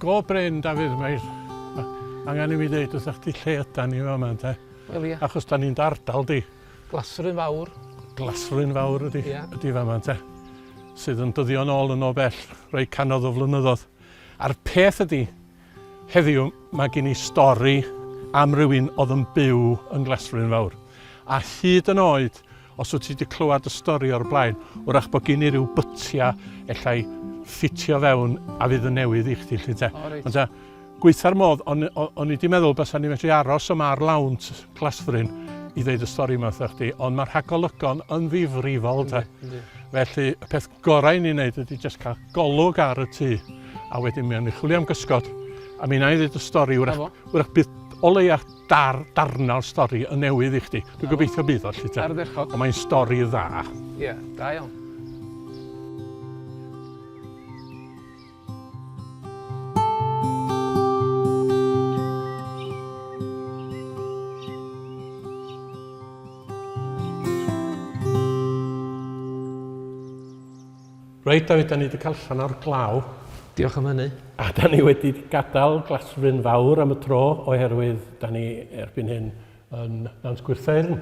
Go brin, Dafydd, mae angen i mi ddeud wrthych chdi lle ydan ni fama, ynte? Wel, ia. Achos da ni'n d'ardal di. Glasfryn Fawr. Glasfryn Fawr ydi, ia. ydi fama, ynte? Sydd yn dyddio'n ôl yn o bell, rhai canodd o flynyddoedd. A'r peth ydi, heddiw mae gen i stori am rywun oedd yn byw yn Glasfryn Fawr. A hyd yn oed, os wyt ti wedi clywed y stori o'r blaen, wrach bod gen i ryw bytia ellai ffitio fewn a fydd yn newydd i chdi, 'lly te. O, reit. Ond ta, gweitha'r modd, o'n, o'n i wedi meddwl bysa ni medru aros yma ar lawnt Glasfryn i ddeud y stori yma wrtha chdi, ond mae'r rhagolygon yn ddifrifol, te. Yndi, yndi. Felly, y peth gorau i ni wneud ydy jyst cael golwg ar y tŷ, a wedyn mi awn ni chwilio am gysgod, a mi wna i ddeud y stori, wrach, wrach bydd o leia dar, darna o'r stori yn newydd i chdi. Dwi'n gobeithio bydd o, 'lly te. Ardderchog. Ond mae'n stori dda. Ie, yeah, da iawn. Reit, David, da ni wedi cael allan o'r glaw. Diolch am hynny. A da ni wedi gadael Glasfryn Fawr am y tro oherwydd da ni erbyn hyn yn Nant Gwrtheyrn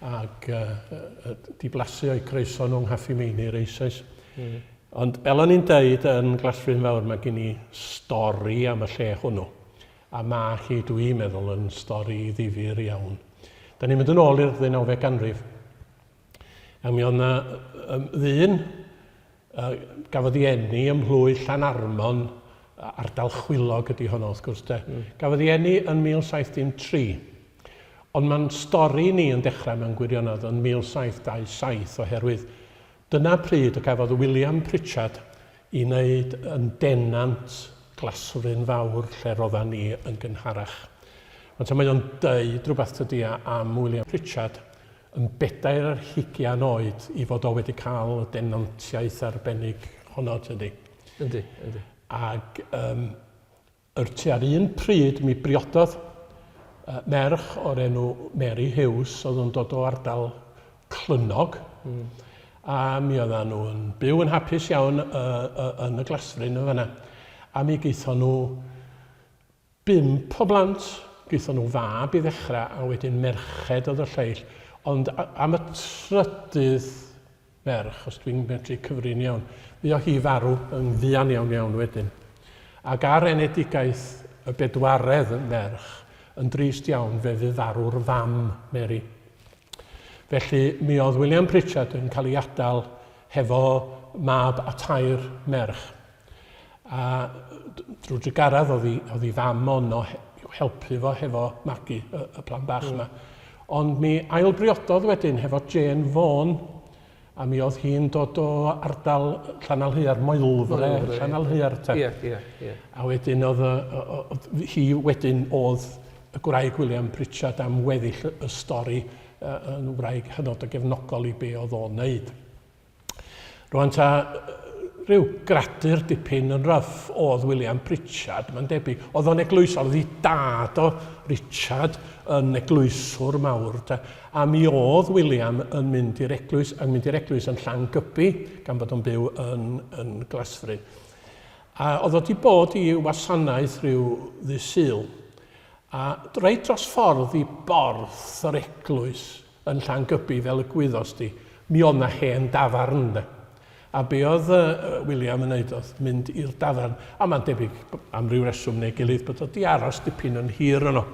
ac uh, di blasu o'i croeso nhw yng Nghaffi Meinir eisoes. Mm. Ond fel o'n i'n deud yn Glasfryn Fawr mae gen i stori am y lle hwnnw. A mae hi, dwi'n meddwl, yn stori ddifyr iawn. Da ni'n mynd yn ôl i'r ddeunawfed ganrif. A mi oedd 'na um, ddyn uh, gafodd ei eni ym mhlwy Llanarmon, ardal chwilog ydy honno wrth gwrs de. Mm. Gafodd ei eni yn 1703. Ond mae'n stori ni yn dechrau mewn gwirionedd yn 1727 oherwydd dyna pryd y gafodd William Pritchard i wneud yn denant Glasfryn Fawr lle rodda ni yn gynharach. Ond mae o'n deud rhywbeth tydi am William Pritchard yn bedair ar hugian oed i fod o wedi cael y denantiaeth arbennig honno, tydi? Yndi, yndi. Ac um, yr tua'r un pryd mi briododd uh, merch o'r enw Mary Hughes, oedd yn dod o ardal Clynnog, mm. a mi oedden nhw yn byw yn hapus iawn uh, uh, yn y Glasfryn yn fanna. A mi gaethon nhw Bump o blant, gaethon nhw fab i ddechrau a wedyn merched oedd y lleill, ond am y trydydd ferch, os dwi'n medru cyfri'n iawn, fuodd hi farw yn fuan iawn iawn wedyn. Ac ar enedigaeth y bedwaredd merch, yn drist iawn, fe fu farw'r fam, Mary. Felly, mi oedd William Pritchard yn cael ei adael hefo mab a tair merch. A drwy drugaredd oedd ei, oedd ei fam ono i'w helpu fo hefo magu y, y plant bach yma. Ond mi ailbriododd wedyn hefo Jane Vaughan, a mi oedd hi'n dod o ardal Llanalhaearn, Moelfre, Llanalhaearn te. Ie, ie, ie. A wedyn oedd, oedd hi wedyn oedd y gwraig William Pritchard am weddill y stori yn wraig hynod o gefnogol i be oedd o'n neud. Rwan ta, rhyw gradur dipyn yn rough oedd William Pritchard, mae'n debyg. Oedd o'n eglwyswr, oedd ei dad o, Richard, yn eglwyswr mawr. Ta. A mi oedd William yn mynd i'r eglwys, yn mynd i'r eglwys yn Llangybi, gan bod o'n byw yn, yn Glasfryn. A oedd o wedi bod i wasanaeth rhyw ddydd Sul. A reit dros ffordd i borth yr eglwys, Yn Llangybi, fel y gwyddost di, mi oedd 'na hen dafarn, ynde. A be oedd uh, William yn neud oedd mynd i'r dafarn, a mae'n debyg am ryw reswm neu gilydd bod o di aros dipyn yn hir yno.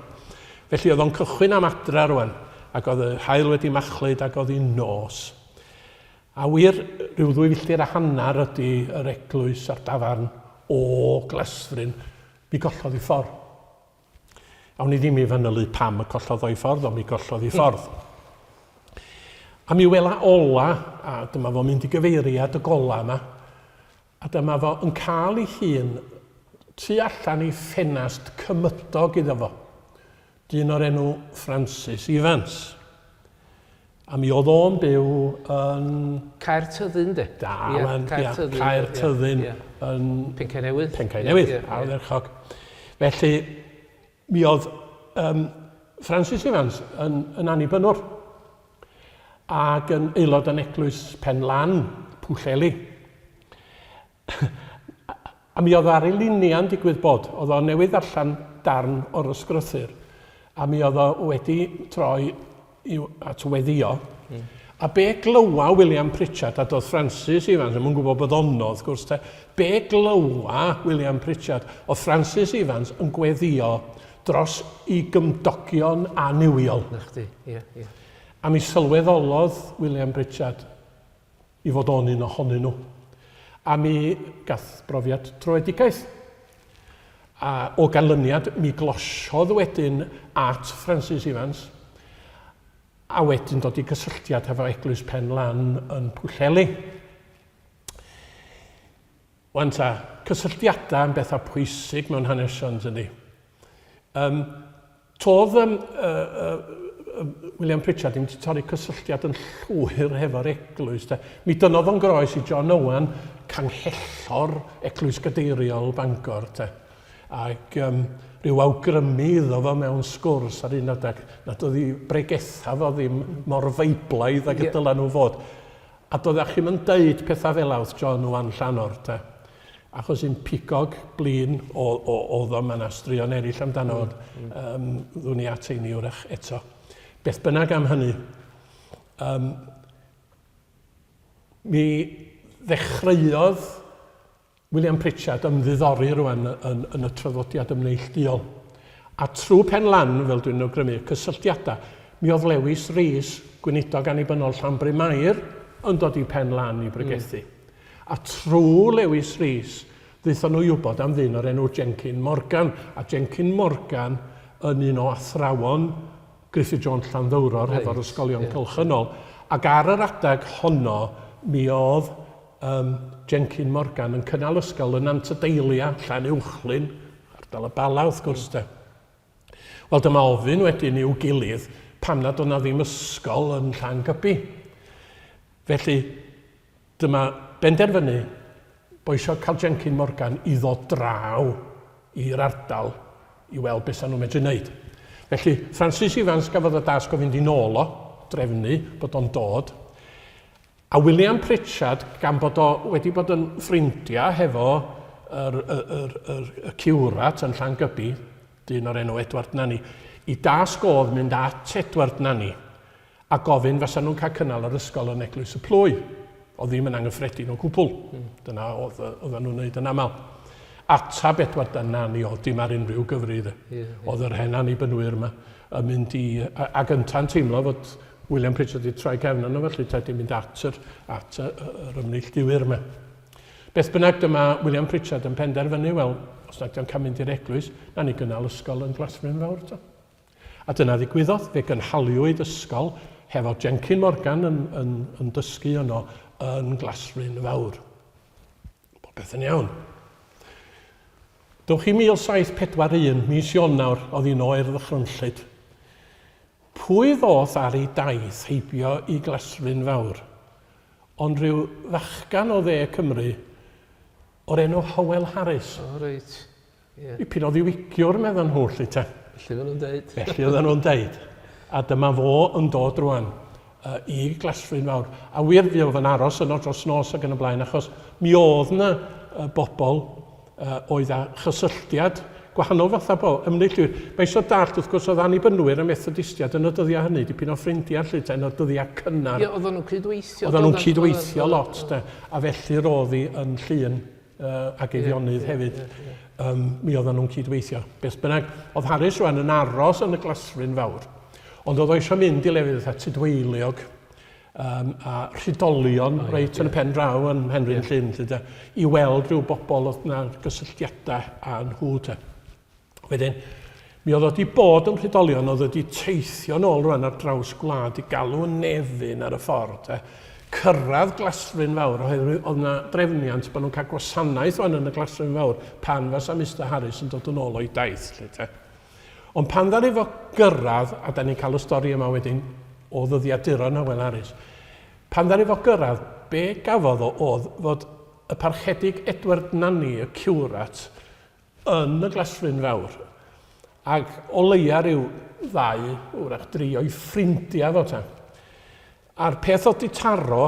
Felly oedd o'n cychwyn am adra rwan, ac oedd y haul wedi machlud ac oedd hi'n nos. A wir, rhyw ddwy filltir a hanner ydy yr eglwys a'r dafarn o Glasfryn, mi gollodd i ffordd. Awn ni ddim i fanylu pam y collodd o'i ffordd, ond mi gollodd i ffordd. A mi wela ola, a dyma fo'n mynd i gyfeiriad y gola yma, a dyma fo yn cael ei hun tu allan i ffenast cymydog iddo fo. Dyn o'r enw Francis Evans. A mi oedd o'n byw yn... Caer Tyddyn, de? Da, yeah, wan, Caer Tyddyn. Caer Tyddyn yeah, yeah. yn... Pencae Newydd. Pencae Newydd, yeah, yeah, ardderchog. Felly, mi oedd um, Francis Evans yn, yn annibynnwr ac yn aelod yn eglwys Pen Lan, Pwllheli. A mi oedd ar ei luniau'n digwydd bod, oedd o newydd ddarllen darn o'r ysgrythur, a mi oedd o wedi troi i'w, at weddio. A be glywa William Pritchard, a doedd Francis Evans ddim yn gwybod bod ono, wrth gwrs, te, be glywa William Pritchard, oedd Francis Evans yn gweddio dros i gymdogion annuwiol. Na chdi, ie, ie. A mi sylweddolodd William Pritchard i fod o'n un ohonyn nhw. A mi gath brofiad troedigaeth. A o ganlyniad, mi glosiodd wedyn at Francis Evans, a wedyn dod i gysylltiad hefo Eglwys Pen Lan yn Pwllheli. Wan ta, cysylltiadau yn bethau pwysig mewn hanesion, tydi? Um, todd um, uh, uh, William Pritchard ddim wedi torri cysylltiad yn llwyr hefo'r eglwys. De. Mi dynodd o'n groes i John Owen, canghellor Eglwys Gadeiriol Bangor. De. Ac um, rhyw awgrymu iddo fo mewn sgwrs ar un adeg nad oedd ei bregetha fo ddim mor feiblaidd ag y dyla nhw fod. A doeddach chi'm yn deud petha fela wrth John Owan Llanor, te. Achos un pigog, blin, o, o, oedd o, mae yna straeon eraill amdano fo, um, ddwn i at heini wrach eto. Beth bynnag am hynny, um, mi ddechreuodd William Pritchard ymddiddori rwan yn, yn y traddodiad ymneillduol. A trwy Pen Lan, fel dwi'n awgrymu, y cysylltiadau, mi oedd Lewis Rees, gweinidog annibynnol Llanbryn-mair, yn dod i Pen Lan i bregethu. A trwy Lewis Rees, ddaethon nhw i wybod am ddyn o'r enw Jenkin Morgan, a Jenkin Morgan yn un o athrawon Griffith Jones Llanddowror right, hefo'r ysgolion yeah. cylchynol. Ac ar yr adeg honno, mi oedd um, Jenkin Morgan yn cynnal ysgol yn Nantydeilia, Llanuwchllyn, ardal y Bala wrth gwrs de. Wel dyma ofyn wedyn i'w gilydd pam nad oedd 'na ddim ysgol yn Llangybi. Felly dyma benderfynu bo eisiau cael Jenkin Morgan i ddod draw i'r ardal i weld beth sa'n nhw'n medru wneud. Felly Francis Evans gafodd y dasg o fynd i nôl o, drefnu bod o'n dod. A William Pritchard, gan bod o wedi bod yn ffrindiau hefo yr, yr, yr, yr, y ciwrat yn Llangybi, dyn o'r enw Edward Nani, i dasg oedd mynd at Edward Nani a gofyn fasa nhw'n cael cynnal yr ysgol yn Eglwys y Plwy. Oedd ddim yn anghyffredin o gwbl. Dyna oedd, oedden nhw'n wneud yn aml. Atab Edward Nani oedd dim ar unrhyw gyfri. Yeah, yeah. Oedd yr hen annibynwyr yma yn mynd i... Ac ynta'n teimlo fod William Pritchard wedi troi cefn arno felly ta wedi mynd at yr, at y, yr ymneilltuwyr yma. Beth bynnag, dyma William Pritchard yn penderfynu, wel, os nad yw'n cael mynd i'r eglwys, na ni gynnal ysgol yn Glasfryn Fawr to. A dyna ddigwyddodd, fe gynhaliwyd ysgol hefo Jenkin Morgan yn, yn, yn dysgu yno yn Glasfryn Fawr. Popeth yn iawn. Dewch i 1741, mis Ionawr, oedd hi'n oer ddychrynllyd. Pwy ddoth ar ei daith heibio i Glasfryn Fawr, ond rhyw fachgan o dde Cymru o'r enw Howell Harris. O, reit. Ie. Dipyn o ddiwygiwr, meddan nhw, 'lly te. Felly oedden nhw'n deud. Felly oedden nhw'n deud. A dyma fo yn dod rwan uh, i Glasfryn Fawr. A wir fi oedd yn aros yno dros nos ac yn y blaen, achos mi oedd yna uh, bobl uh, oedd â chysylltiad gwahanol fatha bo, ymneilltuwyr. Mae eisiau dallt, wrth gwrs, oedd Annibynwyr a Methodistiaid yn y dyddiau hynny, dipyn o ffrindiau 'lly, te, yn y dyddiau cynnar. Ie, oedden nhw'n cydweithio. Oedden nhw'n cydweithio lot, te, a felly roedd hi yn llun uh, ac Eifionydd yeah, hefyd. Yeah, yeah. Um, mi oedden nhw'n cydweithio. Beth bynnag, oedd Harris rwan yn aros yn y Glasfryn fawr, ond oedd o eisiau mynd i lefydd fatha Tudweiliog, um, a rhydolion oh, reit yn y pen draw yn Mhenrhyn yeah. Llyn, lle, de, i weld rhyw bobl oedd na gysylltiadau â nhw. Te. Wedyn, mi oedd o wedi bod yn rhydolion, oedd wedi teithio nôl rwan ar draws gwlad i galw yn nefyn ar y ffordd. Te. Cyrraedd Glasfryn Fawr, oherwydd oedd yna drefniant bod nhw'n cael gwasanaeth rwan yn y Glasfryn Fawr pan fasa Mr Harris yn dod yn ôl o'i daith. Lle, te. Ond pan ddaru fo gyrraedd, a da ni'n cael y stori yma wedyn o ddyddiaduron Hywel Harris, pan ddaru fo gyrraedd, be gafodd o oedd fod y parchedig Edward Nani, y ciwrat, yn y Glasfryn Fawr, ac o leia rhyw ddau, wrach dri o'i ffrindiau fo ta. A'r peth oedd di taro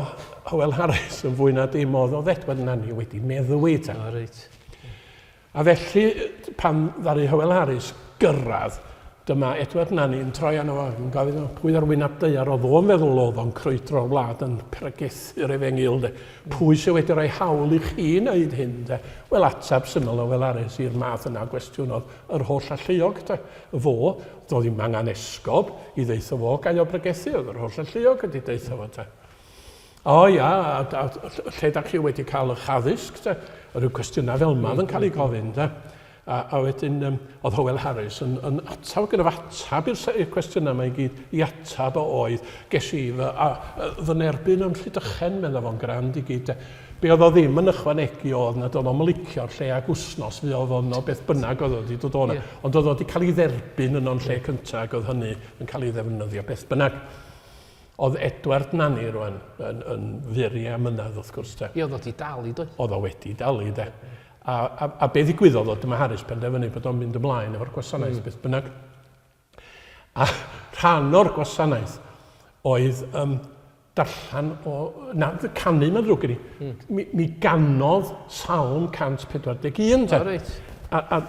Hywel Harris yn fwy na dim oedd oedd Edward Nani wedi meddwi ta. O, reit. A felly, pan ddaru Hywel Harris gyrraedd, dyma Edward Nanny yn troi arno fo, yn gofyn iddo pwy ar wyneb daear oedd o'n feddwl oedd o'n crwydro'r wlad yn pregethu'r efengyl, de. Pwy sydd wedi rhoi hawl i chi wneud hyn, de? Wel, ateb syml Hywel Harris i'r math yna o gwestiwn oedd yr holl alluog, de. Fo, doedd ddim angen esgob i ddeutho fo gael o bregethu, oedd yr holl alluog wedi deutho fo, de. O ia, a, a, a lle da chi wedi cael eich addysg, de? Rhyw cwestiynau fel yma oedd yn cael ei gofyn, de? A, a wedyn, um, oedd Howell Harris yn, yn atab, gyda atab i'r cwestiynau yma i gyd, i atab o oedd, ges i fy, a, fy nerbyn yn Rhydychen, medda fo'n grand i gyd. De. Be oedd o ddim yn ychwanegu oedd nad oedd o'n licio'r lle ag wsnos fuodd o'n o beth bynnag oedd o wedi dod o'na. Yeah. Ond oedd o wedi cael ei dderbyn yno'n lle yeah. cyntaf ac oedd hynny yn cael ei ddefnyddio beth bynnag. Oedd Edward Nanny rwan yn, yn fyr i amynedd wrth gwrs te. Ie, oedd o wedi dalu, doedd? Oedd o wedi dalu, de. A, a, a be ddigwyddodd oedd dyma Harris penderfynu bod o'n mynd ymlaen efo'r gwasanaeth mm. beth bynnag. A rhan o'r gwasanaeth oedd um, darllen o... Na, canu mae'n ddrwg gen i. Mm. Mi, mi ganodd Salm 141, te. O, reit. A, a,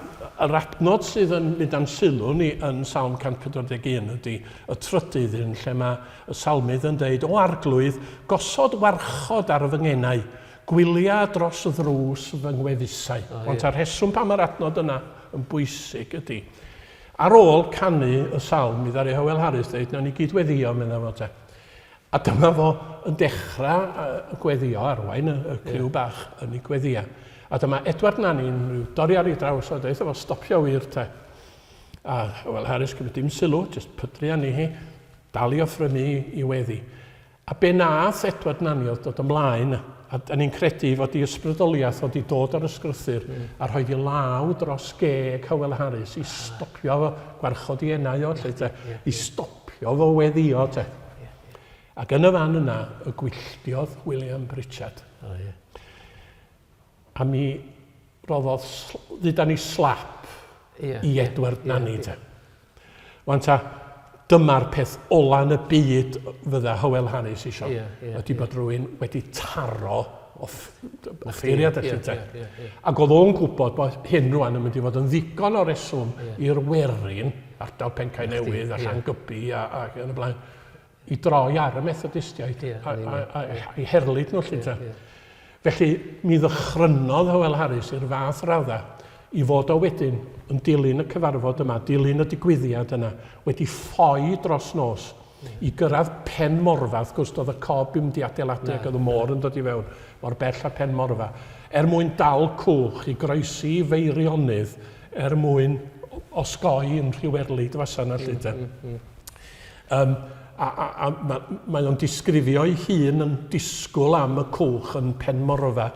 yr adnod sydd yn mynd am sylw ni yn Salm 141 ydy y trydydd un lle mae y salmydd yn deud, O arglwydd, gosod warchod ar fy ngenau, gwylia dros ddrws fy ngwefusau. Oh, Ond yeah. rheswm pam mae'r adnod yna yn bwysig ydy, ar ôl canu y salm, mi ddaru Howell Harris dweud, nawn ni gyd weddio, meddai fo te. A dyma fo yn dechrau gweddio, arwain y, y criw yeah. bach yn ei gweddia. A dyma Edward Nanny'n rhyw dorri ar ei draws o dweud fo stopio wir te. A wel Harris cymryd dim sylw, just pydru arni hi, dal i offrymu i weddi. A be nath Edward Nanny oedd dod ymlaen, a da ni'n credu fod i ysbrydoliaeth oedd i dod ar ysgrythyr mm. a rhoi i law dros geg Howell Harris i stopio fo, gwarchod i enau o, lle te, i stopio Stopiodd o weddïo te. Ac yn y fan yna y gwylltiodd William Pritchard. O, ie. A mi roddodd, dduda ni slap yeah, i Edward yeah, Nanny te. Wan ta, dyma'r peth ola yn y byd fydda Hywel Harris isio. Yeah, yeah, ydy bod rhywun wedi taro offeiriad felly te. Yeah, yeah, yeah. Ac oedd o'n gwybod bod hyn rwan yn mynd i fod yn ddigon o reswm yeah. i'r werin, ardal Pencae Newydd a Llangybi a, ac yn y blaen, i droi ar y Methodistiaid yeah, a, a, a, a, i herlid nhw 'lly te. Yeah, yeah. Felly, mi ddychrynodd Hywel Harris i'r fath radda i fod o wedyn yn dilyn y cyfarfod yma, dilyn y digwyddiad yna, wedi ffoi dros nos i gyrraedd Pen Morfa, wrth gwrs doedd y cob ddim wedi adeiladu ac oedd y môr yn dod i fewn mor bell â Pen Morfa, er mwyn dal cwch i groesi i Feirionydd er mwyn osgoi unrhyw erlid fasa yna 'lly de. Um, a, a, a ma, mae o'n disgrifio ei hun yn disgwyl am y cwch yn Pen Morfa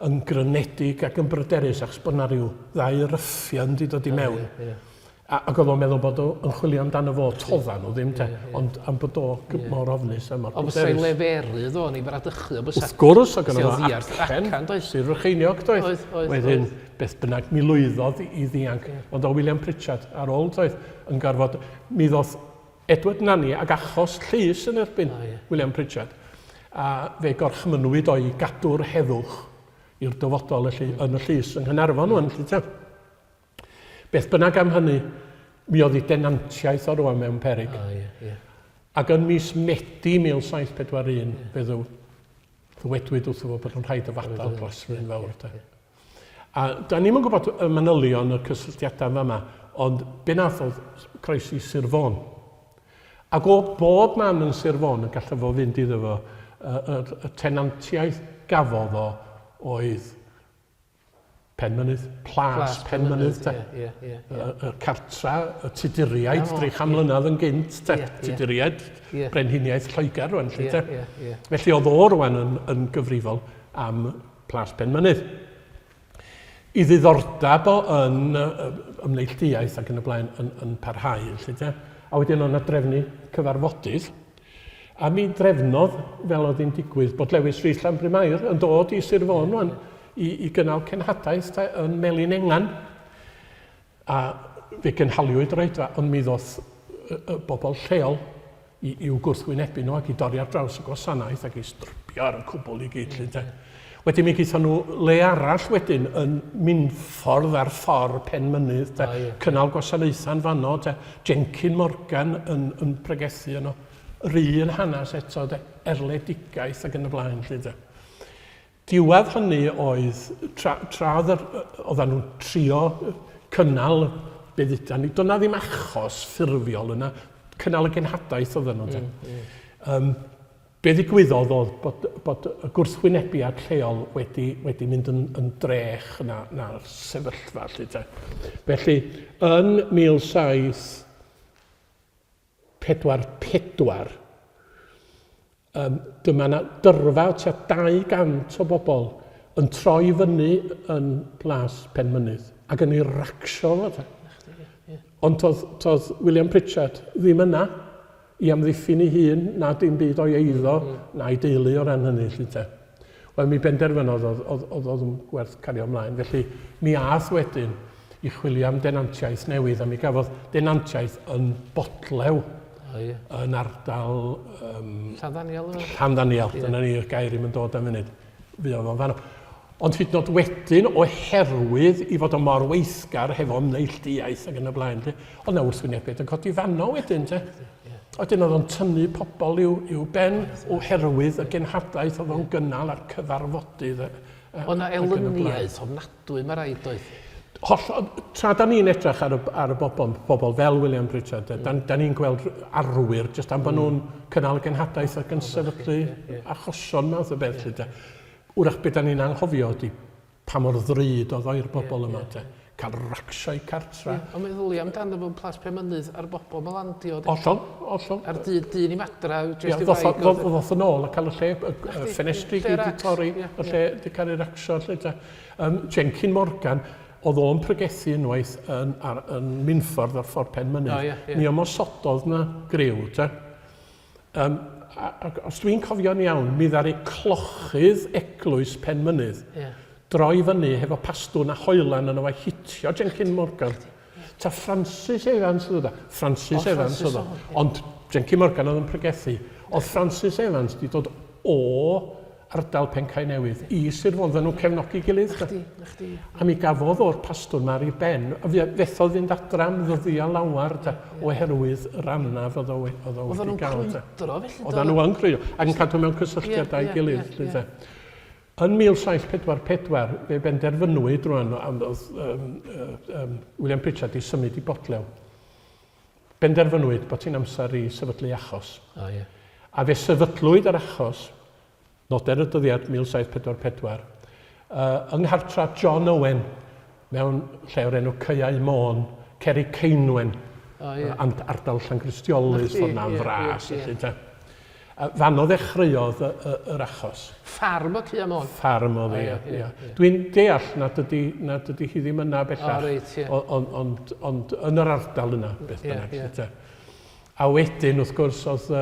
yn grynedig ac yn bryderus achos bod yna rhyw ddau ruffian wedi dod i mewn. Yeah, yeah. A, ac oedd o'n meddwl bod o'n chwilio amdano fo, todda nhw ddim te, Ie, ie. ond am bod o yeah. mor ofnus a mor O, bysa i leferu ddo, ni bradychu, o bysa. Wrth gwrs, o gynno Bysa fo ddiarth acen, acan, doedd? Sir Frycheiniog, doedd? Oedd, oedd, Wedyn, oedd. beth bynnag, mi lwyddodd i ddianc. Ie. Ond o William Pritchard ar ôl, doedd, yn gorfod, mi ddoth Edward Nanny ag achos llys yn erbyn O, ie. William Pritchard. A fe gorchmynwyd o i gadw'r heddwch i'r dyfodol felly, yn y llys yng Nghaernarfon wan, 'lly te. Beth bynnag am hynny, mi oedd ei denantiaeth o rwan mewn peryg. O, ie, ie. Ac yn mis Medi 1741, fe ddyw, ddywedwyd wrtho fo bod yn rhaid yfadael Glasfryn Fawr. De. A da ni'm yn gwybod y manylion y cysylltiadau yma, ond be nath oedd croesi Sir Fôn. Ac o bob man yn Sir Fôn y gallai fo fynd iddo fo, y, y, y tenantiaeth gafodd o oedd Penmynydd, Plas Penmynydd, te. Ie, ie, ie. Y, y cartra, y Tuduriaid, 300 mlynedd yn gynt, te. Ie, ie. Tuduriaid, Ie. Brenhiniaeth Lloegr rwan, lle, Ie, te. ie, ie. Felly oedd o rwan yn, yn gyfrifol am Plas Penmynydd. I ddiddordeb o yn uh, ymneilltuaeth ac yn y blaen yn, yn parhau, lle, te. A wedyn o'na drefnu cyfarfodydd. A mi drefnodd, fel oedd hi'n digwydd, bod Lewis Rees Llanbryn-mair yn dod i Sir Fôn rwan i, i gynnal cenhadaeth te, yn Melin Engan. A fe gynhaliwyd yr oedfa, ond mi ddoth y, y bobl lleol i, i'w gwrthwynebu nhw ac i dorri ar draws y gwasanaeth ac i strypio ar y cwbl i gyd. Mm. Wedyn mi gaethon nhw le arall wedyn yn Minffordd ar ffordd Penmynydd, de, oh, yeah. cynnal gwasanaethau'n fanno, de, Jenkin Morgan yn, yn pregethu yno. Yr un hanes eto, de, erledigaeth ac yn y blaen, lle, de. Diwedd hynny oedd, tra, tra oedd yr, oedden nhw'n trio cynnal be dduda ni, doedd 'na ddim achos ffurfiol yna, cynnal y genhadaeth oedden nhw. Mm, mm. Um, be ddigwyddodd oedd bod, bod y gwrthwynebiad lleol wedi, wedi mynd yn, yn drech na'r na sefyllfa. Lly, te. Felly, yn 1700 44, um, dyma na dyrfa o tua 200 o bobl yn troi fyny yn Plas Penmynydd ac yn ei racsio fo. Te. Ond toedd, toedd William Pritchard ddim yna i amddiffyn ei hun na dim byd o'i eiddo mm, mm. na'i deulu o ran hynny. Lly, te. Wel, mi benderfynodd oedd, oedd, oedd, oedd yn gwerth cario ymlaen. Felly, mi ath wedyn i chwilio am denantiaeth newydd, a mi gafodd denantiaeth yn Bodlew, oh, yeah. yn ardal... Um, Llanddaniel? Llanddaniel, yeah. dyna ni'r gair i'm yn dod am funud. Fuodd o'n fanno. Ond hyd yn oed wedyn, oherwydd i fod o mor weithgar hefo ymneilltuaeth ac yn y blaen, oedd na wrthwynebiad yn codi fanno wedyn, te. Wedyn oedd o'n tynnu pobl i'w, i'w ben oherwydd y genhadaeth oedd o'n gynnal a'r cyfarfodydd. Oedd na elyniaeth ofnadwy, mae rhaid oedd. Holl, tra da ni'n edrych ar y, ar y bobl, bobl fel William Pritchard, mm. da, da ni'n gweld arwyr jyst am bod mm. nhw'n cynnal y genhadaeth ac yn sefydlu achosion math o beth. Yeah. Wrach beth da ni'n anghofio ydy pa mor ddrud oedd o i'r bobl yma te. Cael racsio eu cartra. Ie, ond meddylia amdano fo'n Plas Penmynydd a'r bobl 'ma landio de. Hollol, hollol. A'r dyn, dyn i'm adra, jyst i wraig. Ie, ddoth yn ôl a cael y lle, y ffenestri gyd 'di torri, y lle 'di cael ei racsio 'lly te. Um, Jenkin Morgan, oedd o'n pregethu unwaith yn, ar, yn Minffordd ar ffordd Penmynydd. Oh, yeah, yeah. Mi ymosododd na griw, te. Um, ac os dwi'n cofio'n iawn, mi ddaru clochydd eglwys Penmynydd yeah. droi fyny hefo pastwn a hoelan yno fo hitio Jenkin Morgan. Ta Francis Evans oedd o. Francis oh, Evans oedd o. Ond Jenkin Morgan oedd yn pregethu. Oedd Francis Evans wedi dod o ardal Pencae Newydd i Sir Fôn, fydden nhw'n cefnogi gilydd. Na chdi, na chdi. A mi gafodd o'r pastwr 'ma ar ei ben, a fethodd fynd adra am ddyddiau lawar, de, oherwydd yr anaf oedd o, oedd o wedi gael. Oedden nhw'n crwydro felly? Oedden nhw yn crwydro, ac yn cadw mewn cysylltiad â'i gilydd, lly, de. Yn 1744, fe benderfynwyd rwan, am oedd um, um, William Pritchard i symud i Bodlew. Benderfynwyd bod hi'n amser i sefydlu achos. Oh, yeah. A fe sefydlwyd yr achos Noder y dyddiad 1744, uh, yng nghartra John Owen, mewn lle o'r enw Caeau Môn, Cerrig Ceinwen, oh, yeah. ardal Llangristiolus, ffordd na'n fras. Yeah, yeah. Fanno ddechreuodd yr achos. Ffarm o Caeau Môn? Ffarm oedd hi, ie. Dwi'n deall nad ydy, nad ydy hi ddim yna bellach. O, reit, ie. Ond, ond, ond yn yr ardal yna, beth bynnag. Yeah, yeah. A wedyn, wrth gwrs, oedd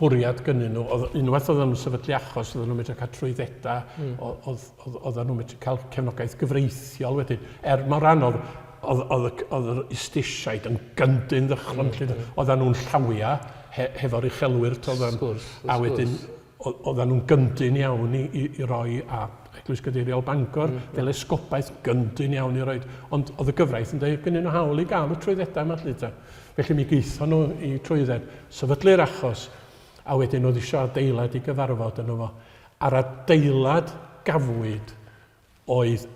bwriad gynnyn nhw, oedd unwaith oedden nhw'n sefydlu achos, oedden nhw'n medru cael trwyddedau, mm. oedd, oedd, oedden nhw'n medru cael cefnogaeth gyfreithiol wedyn. Er mor anodd, oedd, oedd, oedd yr istisiaid yn gyndyn ddychrynllyd, mm. oedden nhw'n llawia he, hefo'r uchelwyr, toedden, sgwrs, a wedyn oedden nhw'n gyndyn iawn i, i, i roi a Eglwys Gadeiriol Bangor mm. fel esgobaeth gyndyn iawn i roi, ond oedd y gyfraith yn dweud gynnyn nhw hawl i gael y trwyddedau yma lly. Felly mi gaethon nhw i trwydded, sefydlu'r achos, a wedyn oedd eisiau adeilad i gyfarfod yno fo. A'r adeilad gafwyd oedd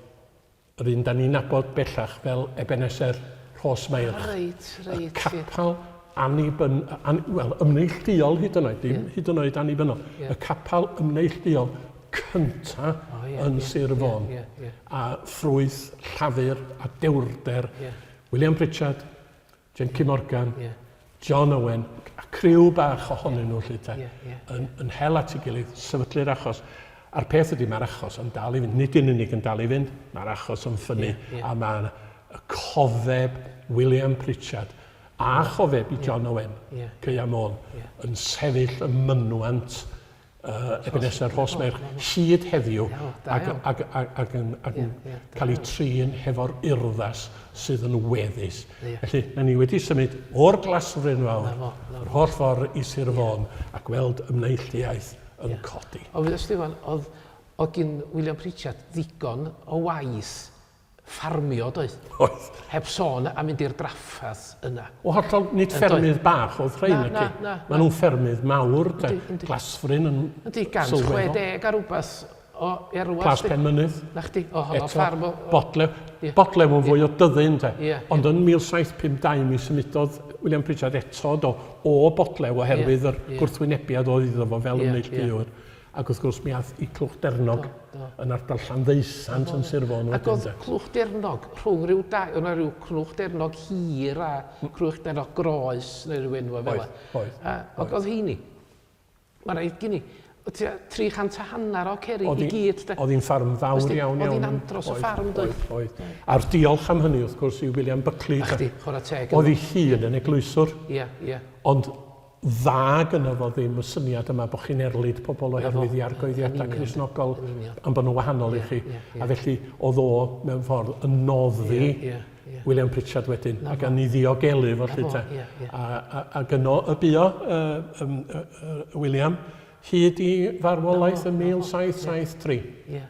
yr un da ni'n nabod bellach fel Ebenezer Rhos Meirch. Ah, reit, reit. Y capel annibynnol, an, wel, ymneillduol hyd yn oed, dim yeah. hyd yn oed annibynnol. Yeah. Y capel ymneillduol cynta oh, yeah, yn yeah, Sir Fôn. Yeah, yeah, yeah. A ffrwyth llafur a dewrder yeah. William Pritchard, Jenkin Morgan, yeah. John Owen, a criw bach ohonyn nhw lly te, yeah, yeah, yn, yn hel at ei gilydd, sefydlu'r achos. A'r peth ydy, mae'r achos yn dal i fynd, nid yn unig yn dal i fynd, mae'r achos yn ffynnu, yeah, yeah. a mae y cofeb William Pritchard a chofeb i John Owen, yeah. Ceia Môn, yeah. yn sefyll ym mynwent Ebenezer Rhosmeirch hyd heddiw ac, ac, ac, ac yn, ac yn cael ei trin hefo'r urddas sydd yn weddus. Yeah. Felly, na ni wedi symud o'r Glasfryn Fawr, yr holl ffordd i Sir Fôn, a gweld ymneilltuaeth yn codi. Ond wyddost ti Iwan, oedd, oedd gin William Pritchard ddigon o waith ffarmio doedd? Oedd. Heb sôn am mynd i'r drafferth yna. O hollol, nid ffermydd bach oedd rhain Na, na, na. Maen nhw'n ffermydd mawr, de. Yndi, yndi. Glasfryn yn Yndi, sylweddol. 160 a rhywbeth o erwas. Plas Penmynydd. Na chdi, o honno Eto, ffarm o... Bodlew. Ie. Bodlew yn fwy o dyddyn, de. Ie, Ond yn 1752 mi symudodd William Pritchard eto do, o Bodlew oherwydd yr gwrthwynebiad oedd iddo fo fel ymneilltuwr. Ac wrth gwrs mi ath i Clwch Dernog yn ardal Llanddeusant yn Sir Fôn Ac wedyn oedd de. Clwch Dernog rhwng rhyw da, oedd 'na ryw Clwch Dernog hir a Clwch Dernog groes neu ryw enwa fel 'a. Oedd, oedd. A ac oedd heini, mae rhaid gen i, tua 300 a hanner o ceri Oedd i hi- gyd de. Oedd hi'n ffarm fawr Wsti, iawn oedd iawn. hi'n andros o Oedd, ffarm doedd. Oedd, oedd. A'r diolch am hynny wrth gwrs i William Buckley. A de. chdi, chwarae teg. Oedd ei hun yn eglwyswr. Ia, ia. Ond dda gynno fo ddim y syniad yma bod chi'n erlid pobl oherwydd i argoeddiadau Cristnogol am bod nhw'n wahanol i chi. A felly oedd o mewn ffordd yn noddi William Pritchard wedyn ac yn ei ddiogelu fo 'lly te. A, a, ac yno y buo uh, um, uh, uh, William hyd i farwolaeth yn 1773. Ie.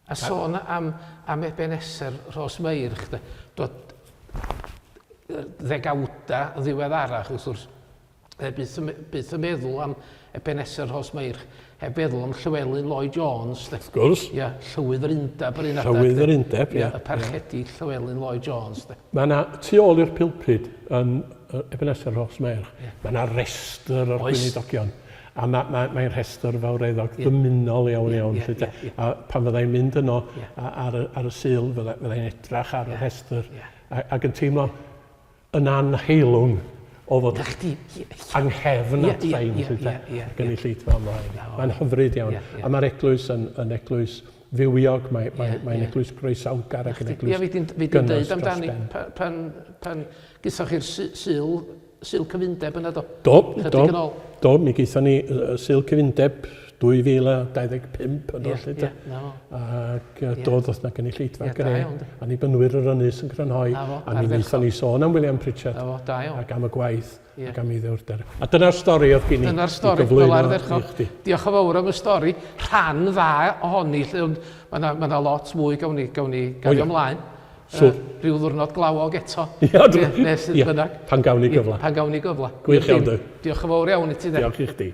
A sôn am, am Ebeneser Rhos Meirch, de, dod ddegawda yn ddiweddarach, wrth gwrs, e, byth, byth yn meddwl am Ebeneser Rhos Meirch, heb feddwl am Llywelyn Lloyd Jones. De. Wrth gwrs. Ia, Llywydd yr Undeb yr un adeg. Llywydd yr Undeb, ia. Y parchedig Llywelyn Lloyd Jones. De. Mae yna, tu ôl i'r pulpud yn Ebeneser Rhos Meirch, mae yna restr o'r gweinidogion. A ma, ma, mae'n rhestr fawreddog yeah. ddymunol iawn yeah, iawn. Yeah, yeah, yeah. A pan fyddai'n mynd yno yeah. ar, y, ar y Sul, fydda, fyddai'n edrach ar yeah. y rhestr yeah. a, ac yn teimlo yn anheilwng o fod anghefn at rhain yeah, yeah, yeah, gynulleidfa ymlaen. Mae'n hyfryd iawn. Yeah, yeah. A mae'r eglwys yn, yn eglwys fywiog, mae, mae, yeah, mae'n yeah. eglwys groesawgar ac yn eglwys Ie, fi di'n deud amdani pan, pan, pan gysoch chi'r Sul Sul Cyfundeb yna do? Do, do. Yn ôl. Do, mi gaethon ni Sul Cyfundeb 2025 yn ôl, lle. Ac yeah. do, ddoth na gynulleidfa yeah, gre. Annibynwyr yr ynys yn crynhoi. A mi wnaethon ni sôn am William Pritchard. Na fo, da iawn. Ac am y gwaith yeah. ac am ei ddewrder. A dyna'r stori oedd gen i Dyna'r stori, fel ardderchog. Diolch yn fawr am y stori. Rhan dda ohoni, lle, ond mae yna ma lot mwy gawn ni, gawn ni gario ymlaen. Siwr. Rhyw ddwrnod glawog eto. Ia, Neu sut bynnag. Pan gawn ni gyfle. Pan gawn ni gyfle. Gwych iawn, Diolch yn fawr iawn i ti. Diolch i chdi.